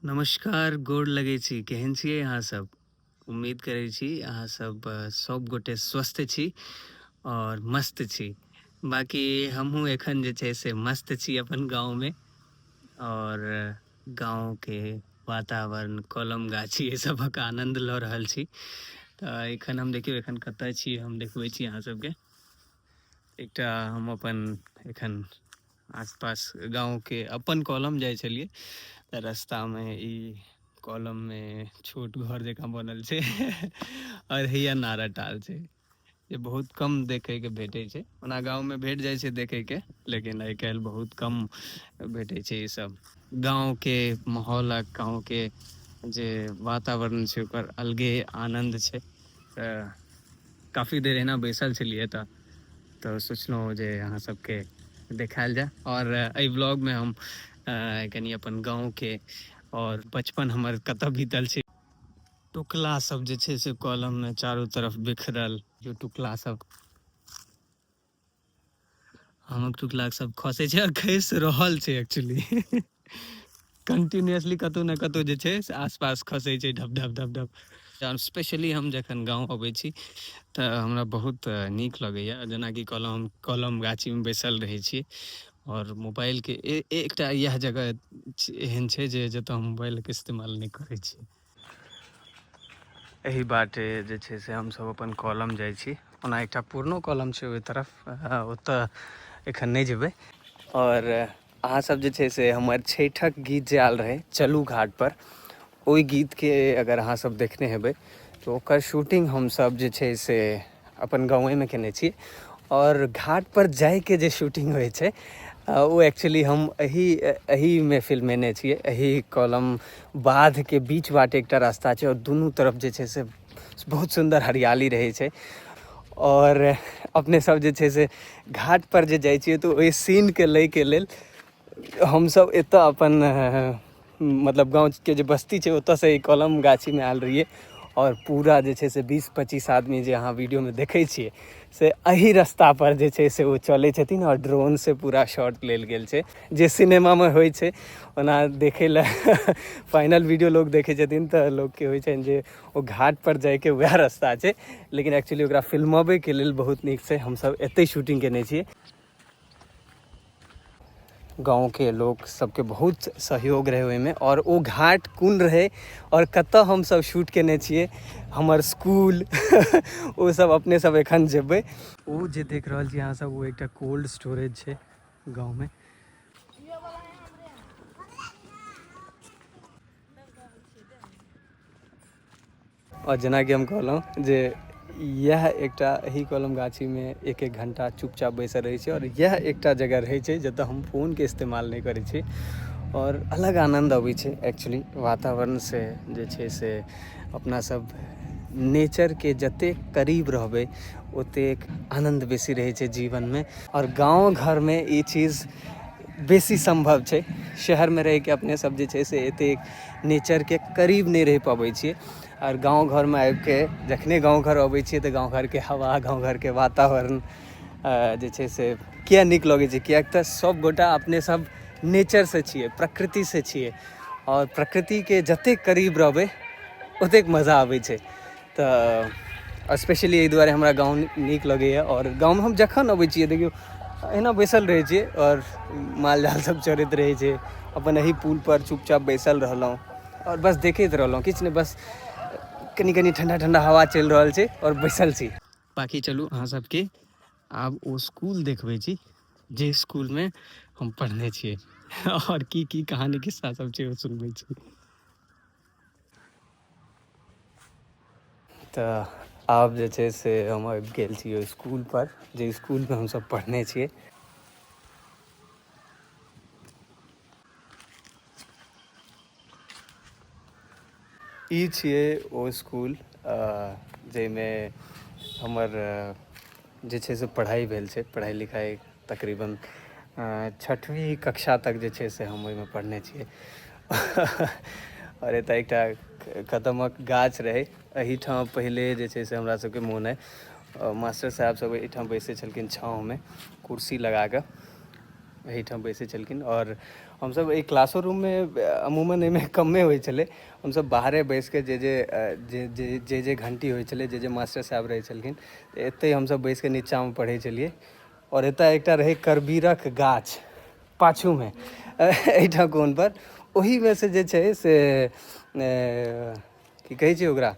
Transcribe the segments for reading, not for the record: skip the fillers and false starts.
नमस्कार, गोर लगै छी। केहन छियै अहाँ सब? उम्मीद करै छी अहाँ सब सब गोटे स्वस्थ छी और मस्त छी। बाकी हमहूँ एखन जे छै से मस्त छी अपन गाँवमे और गाँवके वातावरण, कलम गाछी एहि सभक आनन्द लऽ रहल छी। तऽ एखन हम देखियौ एखन कतऽ छी हम देखबै छी अहाँ सबके। एकटा हम अपन एखन आसपास गाँवके अपन कलम जाइ छलियै तऽ रस्तामे ई कलममे छोट घर जकाँ बनल छै आओर हैया नारा टाल छै जे बहुत कम देखैके भेटै छै। ओना गाँवमे भेट जाइ छै देखैके, लेकिन आइ काल्हि बहुत कम भेटै छै ईसब। गाँवके माहौलक, गाँवके जे वातावरण छै ओकर अलगे आनन्द छै। तऽ काफी देर एना बैसल छलियै तऽ सोचलहुँ जे अहाँ सबके देखायल जाय। और एहि ब्लॉगमे हम कनि अपन गाँवके और बचपन हमर कतऽ बीतल छै, टुकला सब जे छै से कलममे चारू तरफ बिखरल, जो टुकला सब आमक टुकला सब खसै छै और खसि रहल छै एक्चुअली कंटिन्यूअसली कतौ ने कतौ जे छै से आसपास खसै छै ढप ढप ढप ढप। स्पेशली हम जखन गाँव अबै छी तऽ हमरा बहुत नीक लगैए। जेनाकि कहलहुँ हम कलम गाछीमे बैसल रहै छी आओर मोबाइलके एकटा इएह जगह एहन छै जे जतऽ हम मोबाइलके इस्तेमाल नहि करै छी। एहि बाटे जे छै से हमसब अपन कलम जाइ छी। ओना एकटा पुरनो कलम छै ओहि तरफ, ओतऽ एखन नहि जेबै। और अहाँ सब जे छै से हमर छठिक गीत जे आयल रहै चलू घाट पर, ओहि गीतके अगर अहाँ सब देखने हेबै तऽ ओकर शूटिंग हमसब जे छै से अपन गाँवेमे केने छी। और घाट पर जाइके जे शूटिंग होइ छै ओ एक्चुअली हम एहिमे फिल्मेने छियै। एहि कलम बाधके बीच बाटे एकटा रास्ता छै और दुनू तरफ जे छै से बहुत सुन्दर हरियाली रहै छै। और अपने सब जे छै से घाट पर जे जाइ छियै तऽ ओहि सीनके लैके लेल हमसब एतऽ अपन मतलब गाँवके जे बस्ती छै ओतऽसँ ई कलम गाछीमे आयल रहियै और पूरा जे छै से 20-25 आदमी जे अहाँ वीडियोमे देखै छियै से एही रास्तापर जे छै से ओ चलै छथिन और ड्रोनसँ पूरा शॉट लेल गेल छै जे सिनेमामे होइ छै। ओना देखै लए फाइनल वीडियो लोक देखै छथिन तऽ लोकके होइ छनि जे ओ घाटपर जाइके वएह रास्ता छै, लेकिन एक्चुअली ओकरा फिल्मबैके लेल बहुत नीक छै। हमसब एतहि शूटिंग केने छियै। गाँवके लोक सबके बहुत सहयोग रहै ओहिमे। और ओ घाट कोन रहै और कतऽ हमसब शूट केने छियै, हमर स्कूल, ओ सब अपने सब एखन जेबै। ओ जे देख रहल छी अहाँ सब ओ एकटा कोल्ड स्टोरेज छै गाँवमे। और जेनाकि हम कहलहुँ जे इएह एकटा एही कलम गाछीमे एक एक घण्टा चुपचाप बैसल रहै छी और इएह एकटा जगह रहै छै जतऽ हम फोनके इस्तेमाल नहि करै छी और अलग आनन्द अबै छै। एक्चुअली वातावरणसँ जे छै से अपना सब नेचरके जतेक करीब रहबै ओतेक आनन्द बेसी रहै छै जीवनमे। और गाँव घरमे ई चीज बेसी सम्भव छै। शहरमे रहिके अपने सब जे छै से एतेक नेचरके करीब नहि रहि पबै छियै। आओर गाँव घरमे आबिके जखने गाँव घर अबै छियै तऽ गाँव घरके हवा, गाँव घरके वातावरण जे छै से किया नीक लगै छै, किएक तऽ सब गोटा अपने सब नेचरसँ छियै, प्रकृतिसँ छियै आओर प्रकृतिके जतेक करीब रहबै ओतेक मजा आबै छै। तऽ स्पेशली एहि दुआरे हमरा गाँव नीक लगैए। आओर गाँवमे हम जखन अबै छियै देखियौ एहिना बैसल रहै छियै आओर माल जाल सब चरैत रहै छै, अपन एहि पुलपर चुपचाप बैसल रहलहुँ आओर बस देखैत रहलहुँ, किछु नहि, बस कनि कनि ठण्डा ठण्डा हवा चलि रहल छै आओर बैसल छी। बाँकी चलू अहाँ सबके आब ओ स्कूल देखबै छी जे स्कूलमे हम पढ़ने छियै आओर की की कहानी खिस्सा सब छै ओ सुनबै छी। तऽ आब जे छै से हम आबि गेल छी ओहि स्कूलपर जे स्कूलमे हमसब पढ़ने छियै। ई छियै ओ स्कूल जाहिमे हमर जे छै से पढ़ाइ भेल छै। पढ़ाइ लिखाइ तकरीबन 6वीं कक्षा तक जे छै से हम ओहिमे पढ़ने छियै। आओर एतऽ एकटा कदमक गाछ रहै एहिठाम। पहिले जे छै से हमरा सबके मोन अइ मास्टर साहेब सब एहिठाम बैसै छलखिन छाँवमे कुर्सी लगाकऽ एहिठाम बैसै छलखिन। आओर हमसभ एहि क्लासो रूममे अमूमन एहिमे कमे होइ छलै। हमसभ बाहरे बैसिके जे जे जे जे जे जे घण्टी होइ छलै, जे जे मास्टर साहेब रहै छलखिन, एतहि हमसभ बैसिके नीचाँमे पढ़ै छलियै। आओर एतऽ एकटा रहै करबीरक गाछ पाछूमे एहिठाम कोनपर, ओहीमे से जे छै से की कहै छै ओकरा,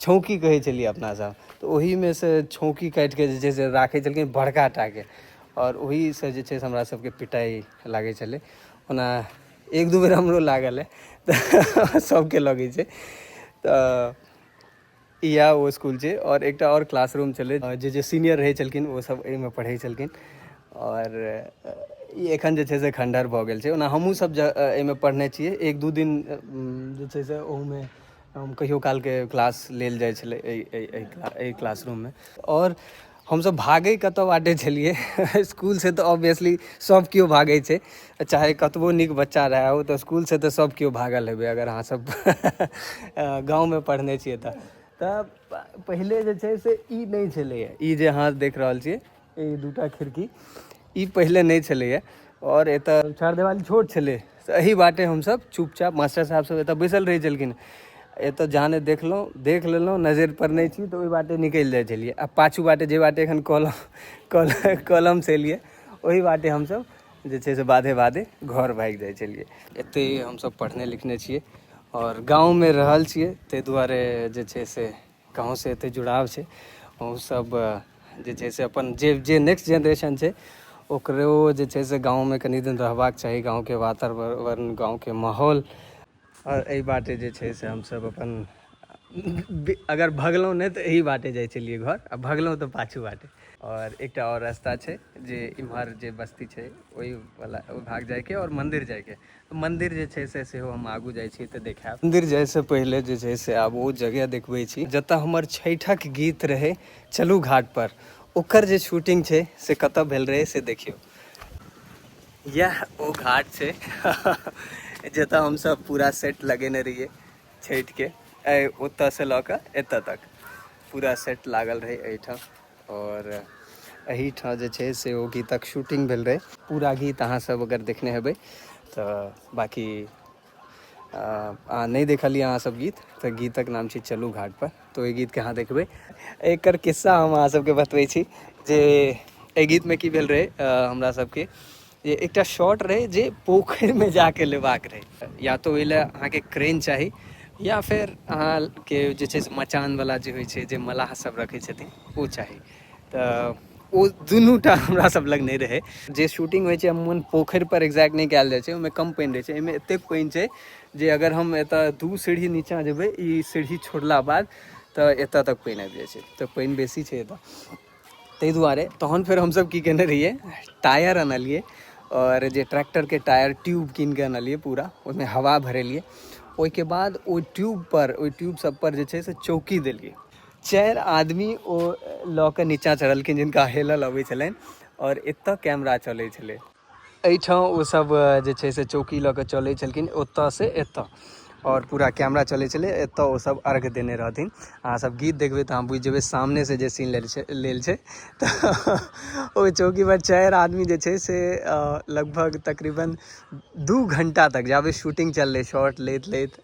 छौँकी कहै छलियै अपना सब, तऽ ओहीमे से छौँकी काटिके जे छै से राखै छलखिन बड़का टाके, आओर ओहीसँ जे छै से हमरा सबके पिटाइ लागै छलै। ओना एक दू बेर हमरो लागल हइ, तऽ सबके लगै छै। तऽ इएह ओ इसकुल छै। आओर एकटा आओर क्लासरूम छलै, जे जे सीनियर रहै छलखिन ओ सब एहिमे पढ़ै छलखिन। आओर ई एखन जे छै से खण्डहर भऽ गेल छै। ओना हमहूँ सब एहिमे पढ़ने छियै, एक दू दिन जे छै से ओहूमे हम कहियो कालके क्लास लेल जाइ छलै एहि एहि एहि क्लासरूममे। आओर हमसब भागै कतऽ बाटे छलियै इसकुलसँ, तऽ ऑब्वियसली सब केओ भागै छै, चाहे कतबो नीक बच्चा रहए ओ, तऽ इसकुलसँ तऽ सब केओ भागल हेबै अगर अहाँ सब गाँवमे पढ़ने छियै तऽ। तऽ पहिले जे छै से ई नहि छलैए, ई जे अहाँ देख रहल छियै ई दूटा खिड़की, ई पहिले नहि छलैए। आओर एतऽ चार देवाली छोट छलै, तऽ एही बाटे हमसब चुपचाप, मास्टर साहब सब एतऽ बैसल रहै छलखिन, एतऽ जहने देखलहुँ देख लेलहुँ नजरि पर नहि छी तऽ ओहि बाटे निकलि जाइ छलियै। आ पाछू बाटे जे बाटे एखन कलम कल कलमसँ एलियै, ओहि बाटे हमसब जे छै से बाधे बाधे घर भागि जाइ छलियै। एतै हमसब पढ़ने लिखने छियै आओर गाँवमे रहल छियै, ताहि दुआरे जे छै से गाँवसँ एते जुड़ाव छै। अहूँसब जे छै से अपन जे जे नेक्स्ट जेनरेशन छै ओकरो जे छै से गाँवमे कनि दिन रहबाक चाही, गाँवके वातावरण, गाँवके माहौल। आओर एहि बाटे जे छै से हमसब अपन अगर भगलहुँ नहि तऽ एही बाटे जाइ छलियै घर, आ भगलहुँ तऽ पाछू बाटे। आओर एकटा आओर रास्ता छै जे इम्हर जे बस्ती छै ओहि वला ओहि भाग जाइके आओर मन्दिर जाइके। मन्दिर जे छै से सेहो हम आगू जाइ छी तऽ देखायब। मन्दिर जाइसँ पहिले जे छै से आब ओ जगह देखबै छी जतऽ हमर छठिक गीत रहै चलू घाट पर, ओकर जे शूटिंग छै से कतऽ भेल रहै से देखियौ। इएह ओ घाट छै जतऽ हमसब पूरा सेट लगेने रहियै छठिके, ओतऽसँ लऽ कऽ एतऽ तक पूरा सेट लागल रहै एहिठाम। आओर एहिठाम जे छै से ओ गीतक शूटिंग भेल रहै। पूरा गीत अहाँ सब अगर देखने हेबै तऽ, बाँकी अहाँ नहि देखलियै अहाँ सब गीत, तऽ गीतक नाम छै चलू घाट पर, तऽ ओहि गीतके अहाँ देखबै। एकर किस्सा हम अहाँ सबके बतबै छी जे एहि गीतमे की भेल रहै। हमरा सबके जे एकटा शॉट रहै जे पोखरिमे जाके लेबाक रहै, या तऽ ओहि लए अहाँके क्रेन चाही या फेर अहाँके जे छै से मचानवला जे होइ छै जे मलाह सब रखै छथिन ओ चाही। तऽ ओ दुनूटा हमरा सब लग नहि रहै। जे शूटिंग होइ छै अमूमन पोखरि पर एक्जैक्ट नहि कयल जाइ छै, ओहिमे कम पानि रहै छै। एहिमे एतेक पानि छै जे अगर हम एतऽ 2 सीढ़ी नीचाँ जेबै, ई सीढ़ी छोड़ला बाद, तऽ एतऽ तक पानि आबि जाइ छै। तऽ पानि बेसी छै एतऽ, ताहि दुआरे तहन फेर हमसब की केने रहियै, टायर अनलियै आओर जे ट्रैक्टरके टायर ट्यूब कीन कऽ अनलियै पूरा, ओहिमे हवा भरेलियै। ओहिके बाद ओहि ट्यूबपर, ओहि ट्यूब सबपर जे छै से चौकी देलियै। 4 आदमी ओ लऽ कऽ नीचाँ चढ़लखिन जिनका हेलल अबै छलनि, आओर एतऽ कैमरा चलै छलै। एहिठाम ओसब जे छै से चौकी लऽ कऽ चलै छलखिन ओतऽसँ एतऽ, आओर पूरा कैमरा चलै छलै। एतऽ ओसब अर्घ देने रहथिन। अहाँ सब गीत देखबै तऽ अहाँ बुझि जेबै, सामनेसँ जे सीन लेल छै लेल छै। तऽ ओहि चौकीपर 4 आदमी जे छै से लगभग तकरीबन 2 घण्टा तक जाबे शूटिंग चललै, शॉट लैत लैत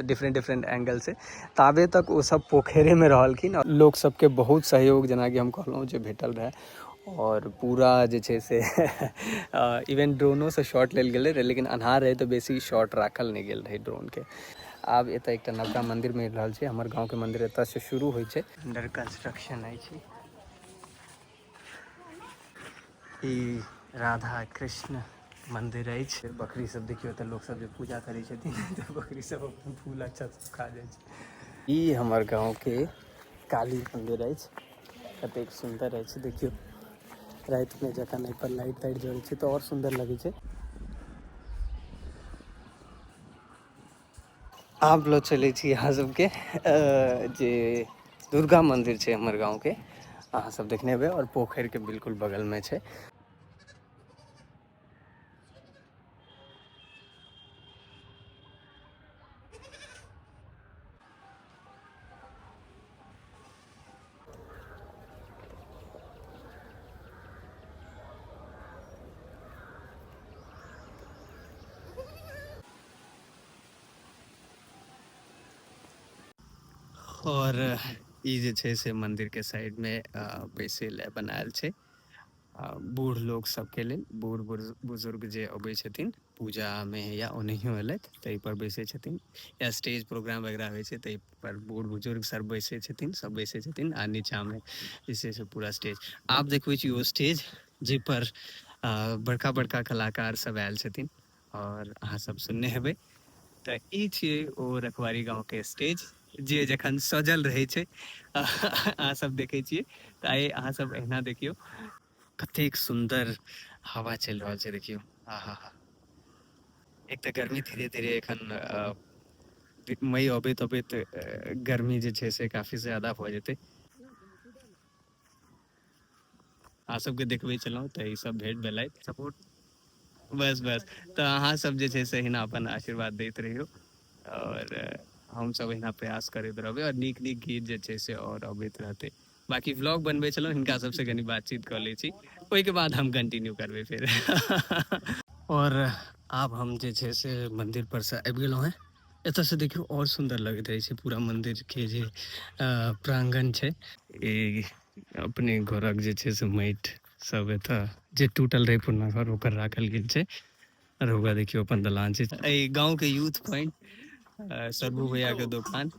डिफरेंट डिफरेंट एंगलसँ, ताबे तक ओसब पोखरिमे रहलखिन। लोक सबके बहुत सहयोग जेनाकि हम कहलहुँ जे भेटल रहै, आओर पूरा जे छै से इवेन ड्रोनोसँ शॉट लेल गेलै रहै, लेकिन अन्हार रहै तऽ बेसी शॉट राखल नहि गेल रहै ड्रोनके। आब एतऽ एकटा नवका मन्दिर बनि रहल छै। हमर गाँवके मन्दिर एतऽसँ शुरू होइ छै। अंडर कंस्ट्रक्शन अछि। ई राधा कृष्ण मन्दिर अछि। बकरी सब देखियौ, तऽ लोक सब जे पूजा करै छथिन तऽ बकरी सब अपन फूल अच्छा सब खा जाइ छै। ई हमर गाँवके काली मन्दिर अछि, कतेक सुन्दर अछि देखियौ। रातिमे जखन एहिपर लाइट ताइट जरै छै तऽ आओर सुन्दर लगै छै। आब लऽ चलै छी अहाँ सबके जे दुर्गा मन्दिर छै हमर गाँवके, अहाँ सब देखने हेबै, आओर पोखरिके बिल्कुल बगलमे छै। और ई जे छै से मंदिर के साइड में बैसै लए बनायल छै बूढ़ लोक सबके लेल, बूढ़ बुजुर्ग जे अबै छथिन पूजा में या ओनाहियो एलथि तऽ एहि पर बैसै छथिन, या स्टेज प्रोग्राम वगैरह होइ छै तऽ एहि पर बूढ़ बुजुर्ग सब बैसै छथिन, सब बैसै छथिन। आ नीचा में जे छै से पूरा स्टेज आब देखबै छी, ओ स्टेज जाहि पर बड़का बड़का कलाकार सब आयल छथिन और अहाँ सब सुनने हेबै। तऽ ई छियै ओ रखवारी गाँव के स्टेज जे जखन सजल रहै छै अहाँ सब देखै छियै। तऽ आइ अहाँ सब एहिना देखियौ कतेक सुन्दर हवा चलि रहल छै, देखियौ। आहा हा, एक तऽ गर्मी धीरे धीरे एखन मई अबैत अबैत गर्मी जे छै से काफी ज्यादा भऽ जेतै। अहाँ सबके देखबै छलहुँ तऽ ई सब भेंट भेलै सपोर्ट बस बस। तऽ अहाँ सब जे छै से एहिना अपन आशीर्वाद दैत रहियौ और हमसब एहिना प्रयास करैत रहबै और नीक नीक गीत जे छै से और अबैत रहतै। बाकी व्लॉग बनबै छलहुँ, हिनका सबसँ कनि बातचीत कऽ लै छी, ओहिके बाद हम कंटिन्यू करबै फेर। और आब हम जे छै से मंदिर पर से आबि गेलहुँ हेँ। एतऽसँ देखियौ और सुन्दर लगैत रहै छै पूरा मंदिर के जे प्रांगण छै। ई अपने घरक जे छै से माटि सब एतऽ जे टूटल रहै पुरना घर ओकर राखल गेल छै। और ओकरा देखियौ अपन दलान छै। एहि गाँव के यूथ पॉइंट सरबू भैया के दोकान,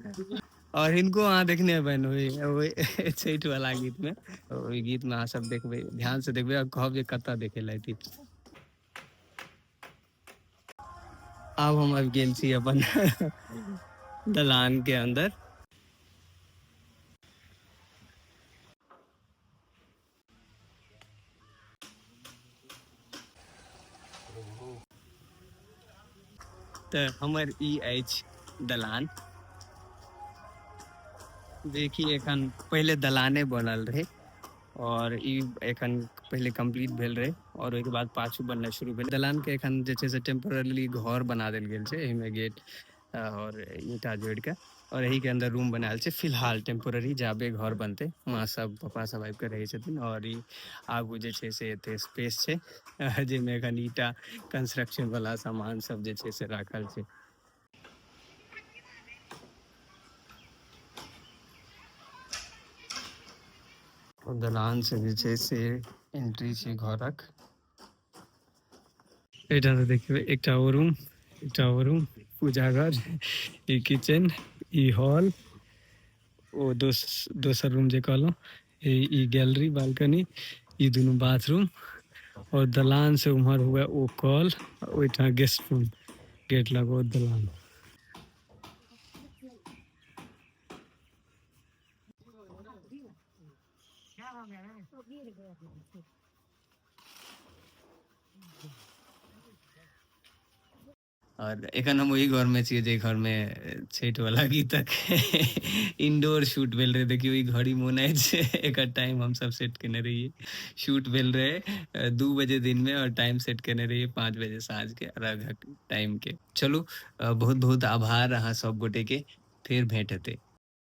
और हिनको अहाँ देखने हेबनि ओहि छठि वाला गीत में। ओहि गीत में अहाँ सब देखबै, ध्यान से देखबै और कहब जे कतऽ देखेलथि। आब हम आबि गेल छी अपन दलान के अंदर। तऽ हमर ई अछि दलान, देखी एखन पहिले दलाने बनल रहे और ई एखन पहिले कंप्लीट भेल रहे और ओहिके बाद पाछू बननाइ शुरू भेल। दलान के एखन जे छै से टेम्पोरली घर बना देल गेल छै, एहिमे गेट और ईंटा जोड़ि के और एही के अंदर रूम बनायल छै फिलहाल टेम्पोररी, जाबे घर बनते माँ सब पापा सब आबि के रहै छथिन। और ई आगू जे छै से एते स्पेस छै जाहिमे एखन ईंटा कंस्ट्रक्शन वाला सामान सब जे छै से राखल छै। दलान से जे छै से एंट्री छै घरक। एहिठाम से देखियौ एकटा ओ रूम, एकटा ओ रूम, पूजा घर, ई किचन, ई हॉल, ओ दोसर रूम जे कहलहुँ, ई गैलरी बालकनी, ई दुनू बाथरूम, और दलान से उम्हर हुए ओ कल, ओहिठाम गेस्ट रूम, गेट लग ओ दलान। और एखन हम ओहि घर में छियै जे घर में छठि वाला गीतक इंडोर शूट भेल रहे। देखियौ ई घड़ी मोन अछि, एकर टाइम हम सब सेट केने रहियै। शूट भेल रहे 2 बजे दिन में और टाइम सेट केने रहियै 5 बजे साँझ के अर्घक टाइम के। चलू, बहुत बहुत आभार अहाँ सब गोटे के, फेर भेंट हेतै।